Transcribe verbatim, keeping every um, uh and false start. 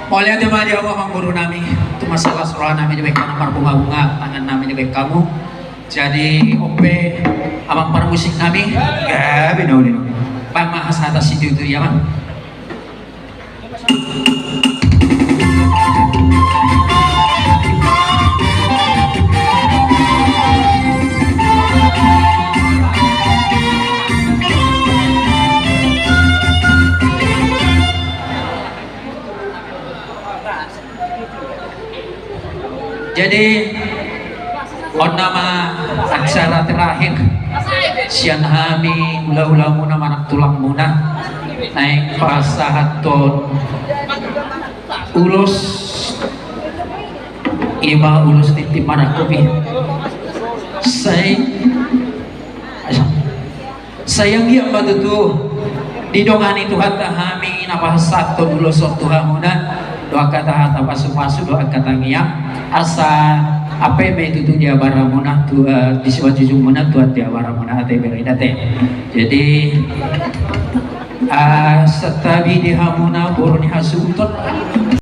Mauliate ma di hamu amang boru nami, tu mansai las roha nami dibahen hamu, marbunga-bunga tangan nami dibahen hamu. Jadi on pe amang parmusik nami, gabe na uli nami. Bahen ma hasahatan situtu i amang. Jadi on nama acara terakhir sian hami hula-hulamuna, manang tulangmuna, naeng pasahathon ulos, ima ulos tintin marangkup i. Sai Sai anggiat ma tutu didongani Tuhanta hami na pasahathon ulos on tu hamuna, dohot angka hata pasu-pasu dohot angka tangiang, asa ampe ma i tutu di abaramuna tu, eh, di simanjujungmuna tu abaramuna ate bere ate. Jadi, eh, santabi di hamuna boru ni hasuhuton.